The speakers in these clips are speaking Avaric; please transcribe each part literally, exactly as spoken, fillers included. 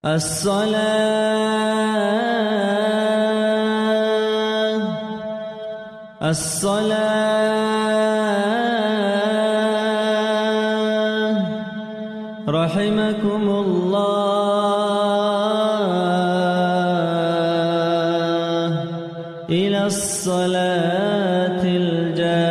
الصلاة، الصلاة، رحمكم الله، إلى الصلاة الجامعة.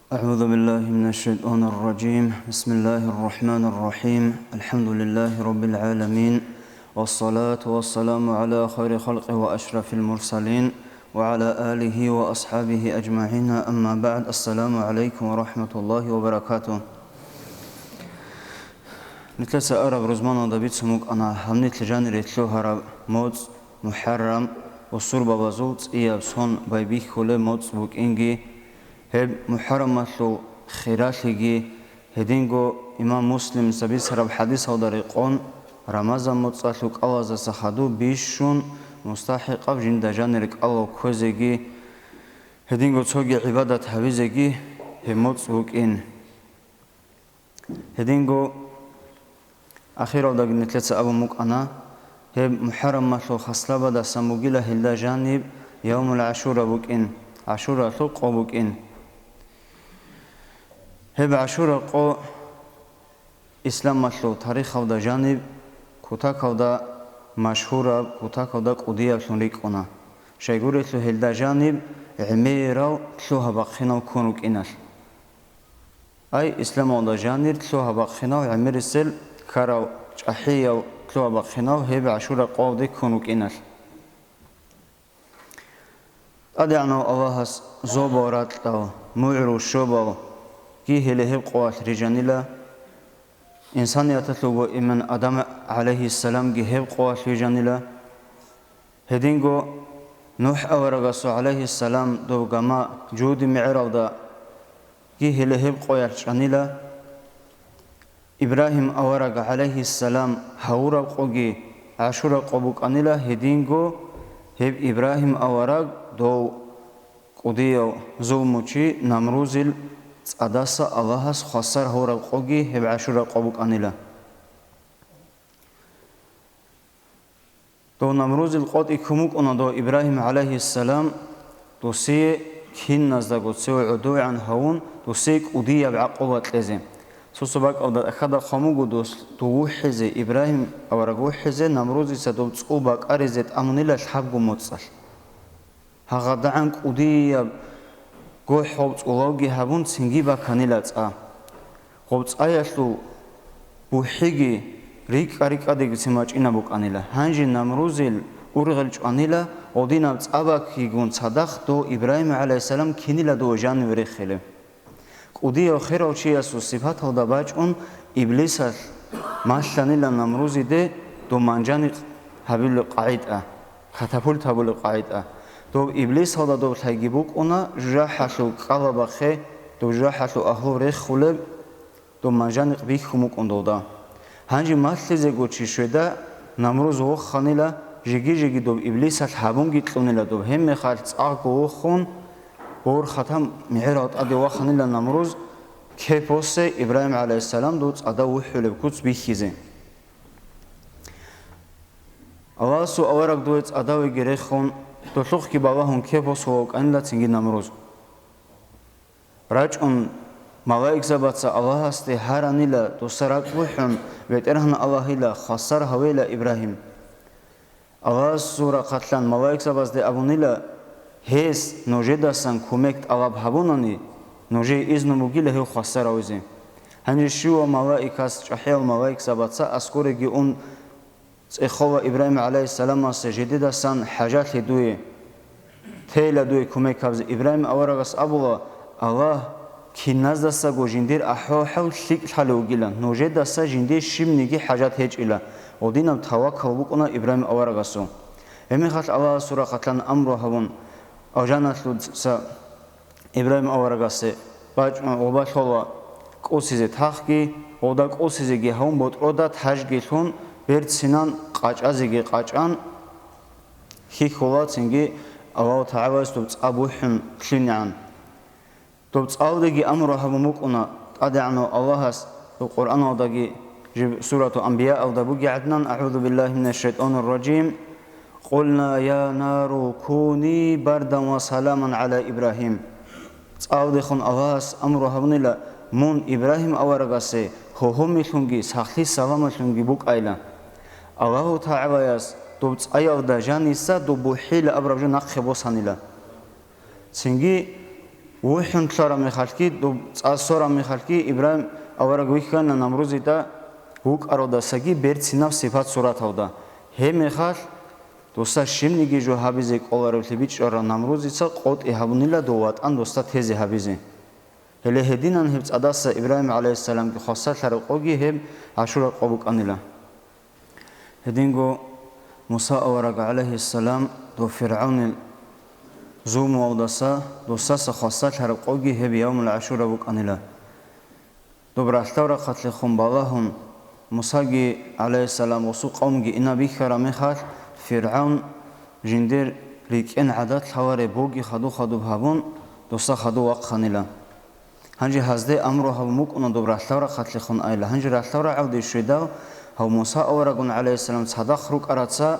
أعوذ بالله من الشيطان الرجيم. بسم الله الرحمن الرحيم. الحمد لله رب العالمين. والصلاة والسلام على خير خلقه وأشرف المرسلين وعلى آله وأصحابه أجمعين. أما بعد. السلام عليكم ورحمة الله وبركاته. Нилъеца араб рузманалда бицун букӀана гьанилъ жанире лъугьараб моцӀ, МухӀаррам, бусурбабазул цӀияб сон байбихьулеб моцӀ букӀинги, гьеб МухӀаррамалъул хиралъиги, гьединго имам Муслимица бицараб хӀадисалда рекъон, Рамазан моцӀалъул кӀалаздаса хадуб бищун мустахӀикъаб жинда жанир кӀалал кквезеги, гьединго цоги гӀибадат гьабизеги гьеб моцӀ букӀин. Гьединго ахиралдаги нилъеца абун букӀана, гьеб МухӀаррамалъул хаслабадасан бугила гьелда жаниб Явмул ГӀашура букӀин, ГӀашуралъул къо букӀин. Гьеб ГӀашура къо исламалъул тарихалда жаниб кутакалда машгьураб, кутакалда кӀудияблъун рикӀкӀуна, щайгурелъул гьелда жаниб гӀемерал лъугьа-бахъинал ккун рукӀиналъ. Ай, исламалда жанир лъугьа-бахъинав, гӀемерисел ккарав, чӀахӀияв лъугьа-бахъинав гьеб ГӀашура къоялде ккун рукӀиналъ. ТӀадегӀанав Аллагьас зобал ракьал, мугӀрул щобалги гьеле гьеб къоялъ рижанила, инсанияталъулго иман Адам гӀалайгьиссаламги гьеб къоялъ вижанила. Гьединго НухӀ аварагасул гӀалайгьиссалам доб гама жуди мегӀералдаги гьеле гьеб къоялъ чӀанила. Ибрагьим авараг гӀалайгьиссалам гьавураб къоги ГӀашура къо букӀанила, гьединго гьеб Ибрагьим авараг дов кӀудияв зулмучи Намрузил цӀадаса Аллагьас хвасар гьавураб къоги гьеб ГӀашура къо букӀанила. Дов Намрузил къотӀи ккун букӀуна дов Ибрагьим гӀалайгьиссалам, досие киназдаго цеве гӀодовегӀан гьавун, досие кӀудияб гӀакъуба кьезе. Цо-цо бакӀалда тӀахьада хъван буго дос, дов вухӀизе, Ибрагьим авараг вухӀизе, Намрузица доб цӀу бакӀаризе тӀамунила лъабго моцӀалъ. ГьагъадагӀан кӀудияб гохӀ гъоб цӀулавги гьабун, цинги баканила цӀа. Гъоб цӀаялъул бухӀиги рикӀа-рикӀадегицин бачӀинаб букӀанила. Гьанже Намрузил ургъел чӀванила, гъодинаб цӀа бакигун цадахъ дов Ибрагьим гӀалайгьиссалам кинила дов жаниве рехилев. КӀудияв херав чиясул сипаталда бачӀун, Иблисалъ малъанила Намрузиде дов манжаникъ гьабулеб къагӀида, катапульт гьабулеб къагӀида. Доб Иблисалда доб лъайги букӀуна жужахӀалъул кӀкӀалабахъе, доб жужахӀалъул агьлу рехулеб, доб манжаникъ бихьун букӀун долда. Гьанже малъизего чи щведа, Намруз воханила, жеги-жеги доб Иблисалъ гьабунги кьунила доб. Гьебмехалъ цӀакъго вохун, борхатаб мегӀерал тӀаде ваханила Намруз, кепосе Ибрагьим гӀалайгьиссалам дов цӀадав вухӀулеб куц бихьизе. Аллагьасул авараг дове цӀадавеги рехун, долъухъги балагьун кепос вукӀанила цинги Намруз. РачӀун малаикзабаца Аллагьасде гьаранила, дуса ракӀ бухӀун, БетӀергьан Аллагьила, хвасар гьавейила Ибрагьим. Аллагьасул рахъалъан малаикзабазде абунила, гьес нужедасан кумек тӀалаб гьабунани, нужее изну бугила гьев хвасар гьавизе. Гьанже щивав малаикас, чӀахӀиял малаикзабаца аскӀореги ун, цӀехола Ибрагьим гӀалайгьиссаламасе жидедасан хӀажалъи дуе, тейла дуе кумек гьабизе. Ибрагьим аварагас абула, Аллагь, киназдасаго жиндир ахӀвал-хӀал лъикӀлъали вугила, нужедаса жиндие щибниги хӀажат гьечӀила. Гъодинаб таваккал букӀуна Ибрагьим аварагасул. Гьебмехалъ Аллагьасул рахъалъан амру гьабун, алжаналъуца Ибрагьим аварагасе бачӀун гъоба лъола кӀусизе тахги, гъода кӀусизеги гьавун, ботӀрода тажги лъун, берцинан къачӀазеги къачӀан, хьихьула цинги Аллагьу ТагӀалаялъ доб цӀа бухӀун лъугӀинегӀан. Доб цӀалдеги амру гьабун букӀуна, ТӀадегӀанав Аллагьас Къуръаналдаги жиб сурату Анбияалда бугеб гӀадин: «АгӀузу биллагьи минаш шайтӀанир ражим. Къулна я нару куни бардан ва саламан гӀала Ибрагьим». ЦӀалдехун Аллагьас амру гьабунила мун Ибрагьим аварагасе гьогьомилъунги сахлъи-саламалъунги букӀайила. Аллагьу ТагӀалаяс доб цӀаялда жаниса доб бухӀила абураб жо нахъе босанила. Цинги вухӀун лъараб мехалъги, доб цӀа сораб мехалъги, Ибрагьим авараг вихьана Намрузида вукӀаралдасаги берцинаб сипат-сураталда. Гьеб мехалъ, дуса щибниги жо гьабизе кӀоларевлъи бичӀчӀарав Намрузица къотӀи гьабунила дов ватӀан досда тезе гьабизе. Гьеле гьединан гьеб цӀадаса Ибрагьим гӀалайгьиссаламги хвасарлъараб къоги гьеб ГӀашура къо букӀанила. Гьединго Муса авараг гӀалайгьиссалам дов ФиргӀавнил зулмуялдаса досдаса хвасарлъараб къоги гьеб явмул ГӀашура букӀанила. Доб ралъдал рахъалъехун балагьун, Мусаги гӀалайгьиссалам гъосул къавмги инаб бихьараб мехалъ, ФиргӀавн жиндир рикӀкӀен гӀадат лъалареб боги хадуб-хадуб гьабун, досда хадув вахъанила. Гьанже гьазде амру гьабун букӀуна доб ралъдал рахъалъехун айла. Гьанже ралъдал рагӀалде щведал, гьав Муса аварагун гӀалайгьиссалам цадахъ рукӀараца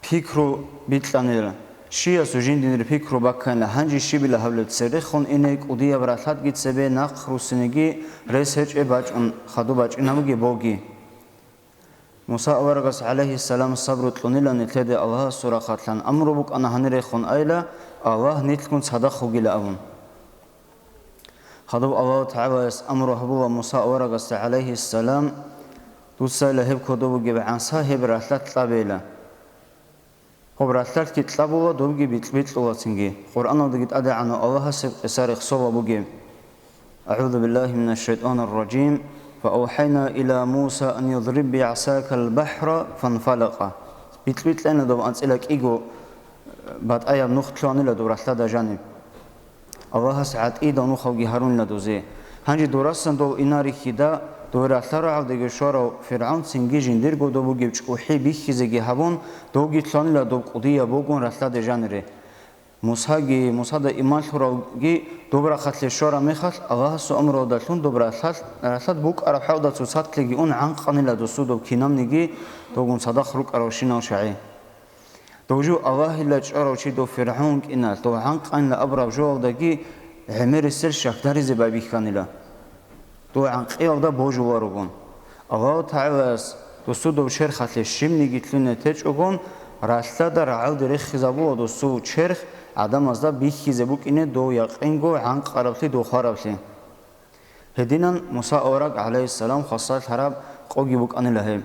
пикру бикьанила. Щиясул жиндир пикру бакканила, гьанже щибила гьабилеб церехун ине кӀудияб ралъадги цебе нахъ руссинеги рес гьечӀеб бачӀун, хадуб бачӀинабуги боги. Муса аварагас гӀалайгьиссалам сабру кьунила нилъеде Аллагьасул рахъалъан амру букӀана гьанирехун айла, Аллагь нилъгун цадахъ вугила абун. Хадуб Аллагьу ТагӀалаяс амру гьабула Муса аварагасда гӀалайгьиссалам, дуцайила гьеб кодоб бугеб гӀанса гьеб ралъад кьабейила. Гьоб ралъдалъги кьабула, добги бикь-бикьула цинги. Къуръаналдаги ТӀадегӀанав Аллагьас гьеб къиса рехсола бугеб. АгӀузу биллагьи минаш шайтӀанир ражим. Фа авхӀайна иля Муса ан идриб бигӀасакал бахӀра фанфалакъа. Бикь-бикьана доб анцӀила кӀиго батӀаяб нух лъугьанила доб ралъада жаниб. Аллагьас гӀатӀидал нухалги гьарунила дозе. Гьанже дорасан дов инарихьида, дов ралъдал рагӀалдеги щварав ФиргӀавн цинги жиндирго доб бугеб чӀухӀи бихьизеги гьабун, довги лъугьанила доб кӀудияб богун ралъаде жанире. Мусаги, Мусада иман лъуравги доб рахъалъе щвараб мехалъ, Аллагьасул амруялдалъун доб ралъад, ралъад букӀараб хӀалда цоцалъеги ун гӀанкъанила досул доб кинабниги, довгун цадахъ рукӀаравщинал шагӀи. Дов жо Аллагьила чӀварав чи дов ФиргӀавн вукӀина, дов гӀанкъанила абураб жоялдаги гӀемерисел щакдаризе байбихьанила. Дов гӀанкъиялда божуларогун. Аллагьу ТагӀалаяс досул дов черхалъе щибниги лъугьине течӀогун, ралъдада рагӀалде рехизабула досул черх гӀадамазда бихьизе букӀине дов якъинго гӀанкъараблъи, дов хвараблъи. Гьединан Муса авараг гӀалайгьиссалам хвасарлъараб къоги букӀанила гьеб.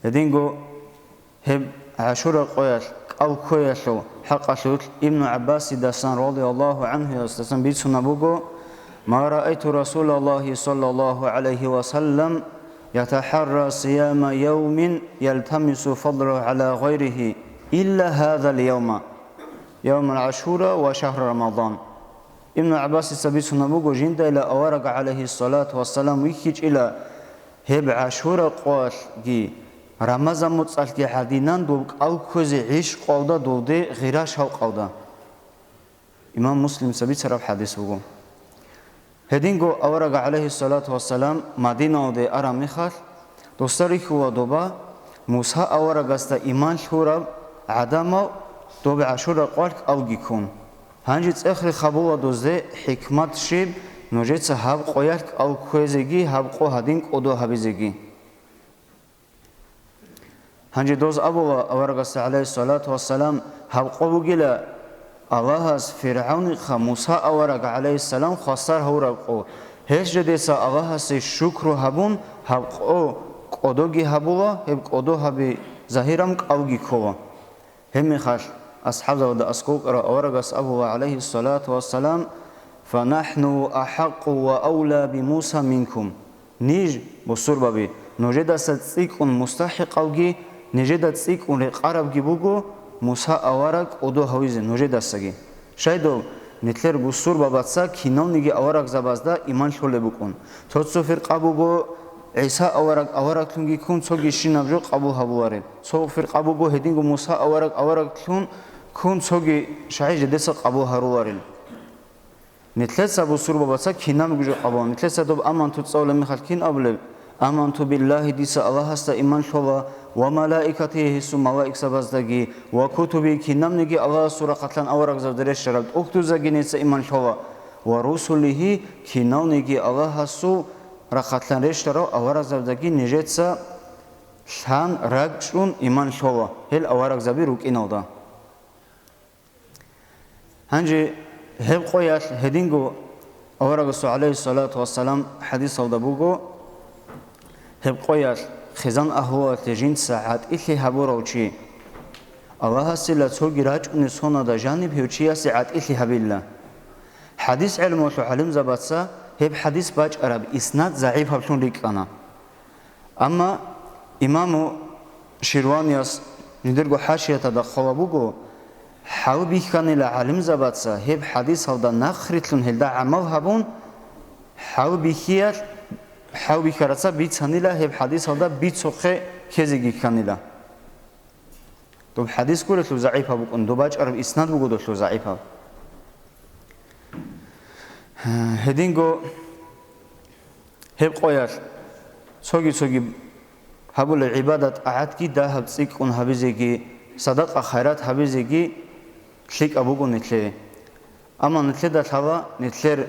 Гьединго гьеб ГӀашура къоялъ кӀал кквеялъул хӀакъалъулъ Ибну ГӀаббасидасан, радияллагьу гӀанхуясдасан, бицунаб буго: «Ма раайту Расулаллагьи саллаллагьу гӀалайгьи ва саллам ятахӀарра сияма явмин ялтамису фадлугьу гӀала гъайригьи илла гьазал явма, явмал ГӀашура ва шагьра Рамадан». Ибну ГӀаббасица бицунаб буго, жиндайила авараг гӀалайгьиссалату вассалам вихьичӀила гьеб ГӀашура къоялъги, Рамазан муцӀалъги гӀадинан доб кӀал кквезе гӀишкъуялда, долде гъира-шавкъалда. Имам Муслимица бицараб хӀадис буго. Гьединго авараг гӀалайгьиссалату вассалам Мадиналде араб мехалъ, досда рихьула доба Муса аварагасда иман лъураб гӀадамал доб ГӀашура къоялъ кӀалги ккун. Гьанже цӀех-рех гьабула дозде хӀикмат щиб нужеца гьаб къоялъ кӀал кквезеги гьаб къо гьадин кӀодо гьабизеги. Гьанже доз абула аварагасда, гӀалайгьиссалату вассалам, гьаб къо бугила Аллагьас ФиргӀавнихъа Муса авараг, гӀалайгьиссалам, хвасар гьавураб къо. Гьелъ жидеца Аллагьасе шукру гьабун, гьаб къо кӀодоги гьабула, гьеб кӀодо гьаби загьиран кӀалги ккола. Гьебмехалъ асхӀабзабада аскӀов вукӀарав аварагас абула, гӀалайгьиссалату вассалам: «ФанахӀну ахӀакъу ва авла би Муса минкум». Ниж, бусурбаби, нужедаса цӀикӀкӀун мустахӀикъавги, нижеда цӀикӀкӀун рекъарабги буго Муса авараг кӀодо гьавизе нужедасаги. Щайдал нилъер бусурбабаца киналниги аварагзабазда иман лъолеб букӀун. Цо-цо фиркъа буго, ГӀиса авараг авараглъунги ккун, цоги щинаб жо къабул гьабуларел. Цо фиркъа буго, гьединго Муса авараг авараглъун ккун, цоги шагьи жидеца къабул гьаруларел. Нилъеца бусурбабаца кинабго жо къабул. Нилъеца доб аманту цӀалулеб мехалъ кин абулеб? Аманту биллагьи, дица Аллагьасда иман лъола, ва малаикатигьи, гьесул малаикзабаздаги, ва кутубигьи, кинабниги Аллагьасул рахъалъан аварагзабазда рещтӀараб тӀухьдуздаги нилъеца иман лъола, ва русулигьи, киналниги Аллагьасул рахъалъан рещтӀарал аварагзабаздаги нижеца лъан рачӀун иман лъола, гьел аварагзаби рукӀиналда. Гьанже гьеб къоялъ гьединго аварагасул, гӀалайгьиссалату вассалам, хӀадисалда буго, гьеб къоялъ хизан агьлуялъе жинца гӀатӀилъи гьабурав чи, Аллагьасила цоги рачӀунеб сонада жаниб гьев чиясе гӀатӀилъи гьабила. ХӀадис гӀелмуялъул гӀалимзабаца гьеб хӀадис бачӀараб иснад загӀипаблъун рикӀкӀана. Амма имаму Ширванияс жиндирго хӀашияталда хъвала буго, хӀалбихьанила гӀалимзабаца гьеб хӀадисалда нахърилълъун гьелда гӀамал гьабун, хӀалбихьиялъ, хӀалбихьараца бицанила гьеб хӀадисалда бицухъе ккезеги кканила. Доб хӀадис гурелъул загӀипаб букӀун, доб бачӀараб иснад буго долъул загӀипаб. Гьединго гьеб къоялъ цоги-цоги гьабулеб гӀибадат-тӀагӀатги дагьаб цӀикӀкӀун гьабизеги, садакъа-хайрат гьабизеги лъикӀаб буго нилъее. Амма нилъеда лъала нилъер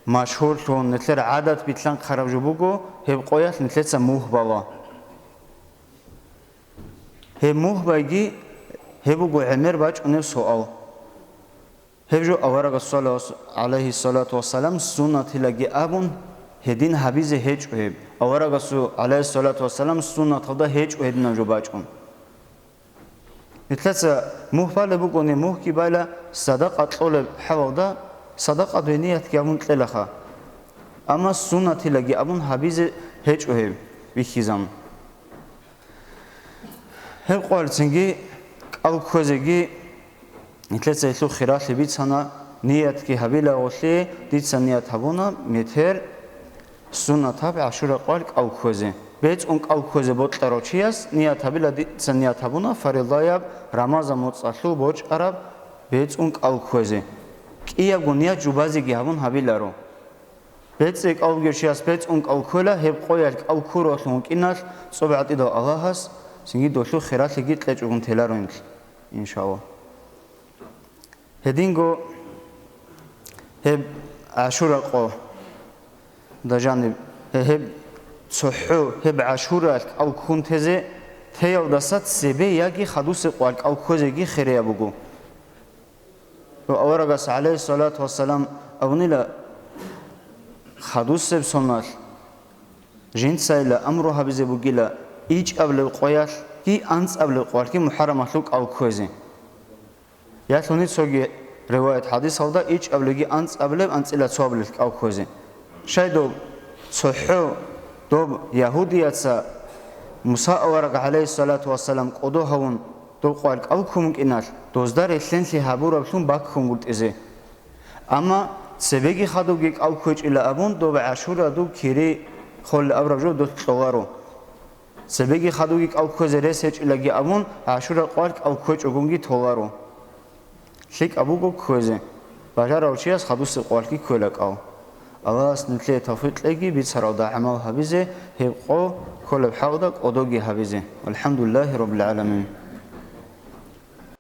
машгьурлъун, нилъер гӀадат билълъанхъараб жо буго, гьеб къоялъ нилъеца мугь бала. Гьеб мугьбайги гьеб буго гӀемер бачӀунеб суал. Гьеб жо аварагасул, гӀалайгьиссалату вассалам, суннатилаги абун, гьедин гьабизе гьечӀо гьеб. Аварагасул, гӀалайгьиссалату вассалам, суннаталда гьечӀо гьединаб жо бачӀун. Нилъеца мугь балеб бугони, мугьги байла садакъа кьолеб хӀалалда, садакъа дуе ниятги абун кьелаха. Амма суннатилаги абун гьабизе гьечӀо гьеб бихьизабун. Гьеб къоялъ цинги кӀал кквезеги, нилъеца гьелъул хиралъи бицана, ниятги гьабилагъулъи, дица ният гьабуна метер суннатаб ГӀашура къоялъ кӀал кквезе. БецӀун кӀал кквезе бокьарав чияс ният гьабила, дица ният гьабуна фаризаяб Рамазан моцӀалъул бочӀараб бецӀун кӀал кквезе. КӀиябго ният жубазеги гьабун гьабиларо. БецӀе кӀал бугев чияс бецӀун кӀал кквела, гьеб къоялъ кӀал ккуравлъун вукӀиналъ цӀоб гӀатӀидав Аллагьас цинги долъул хиралъиги кьечӀогун теларо гьелъ, иншаллагь. Гьединго гьеб ГӀашура къо дажаниб, гье-, гьеб цохӀо, гьеб ГӀашураялъ кӀал ккун тезе, теялдаса цебе яги хадусеб къоялъ кӀал кквезеги хирияб буго. Ва аварагас, гӀалайгьиссалату вассалам, абунила, хадусеб соналъ жинцайила амру гьабизе бугила ичӀабилеб къоялъги анцӀабилеб къоялъги МухӀаррамалъул кӀал кквезе. Ялъуни цоги риваят хӀадисалда ичӀабилебги анцӀабилеб анцӀила цоабилелъ кӀал кквезе. Щай доб цохӀо доб ягьудияца Муса авараг, гӀалайгьиссалату вассалам, кӀодо гьавун, доб къоялъ кӀал ккун вукӀиналъ, дозда релълъенлъи гьабураблъун баккунгутӀизе. Амма цебеги хадубги кӀал кквечӀила абун, доб ГӀашура доб кири холел абураб жо дос кьоларо. Цебеги хадубги кӀал кквезе рес гьечӀилаги абун, ГӀашура къоялъ кӀал кквечӀогунги толаро. ЛъикӀаб буго кквезе. Бажарав чияс хадусеб къоялъги кквела кӀал. Аллагьас нилъее тавфикъ кьеги бицаралда гӀамал гьабизе, гьеб къо кколеб хӀалда кӀодоги гьабизе. ВалхӀамдулиллагьи раббил гӀаламин.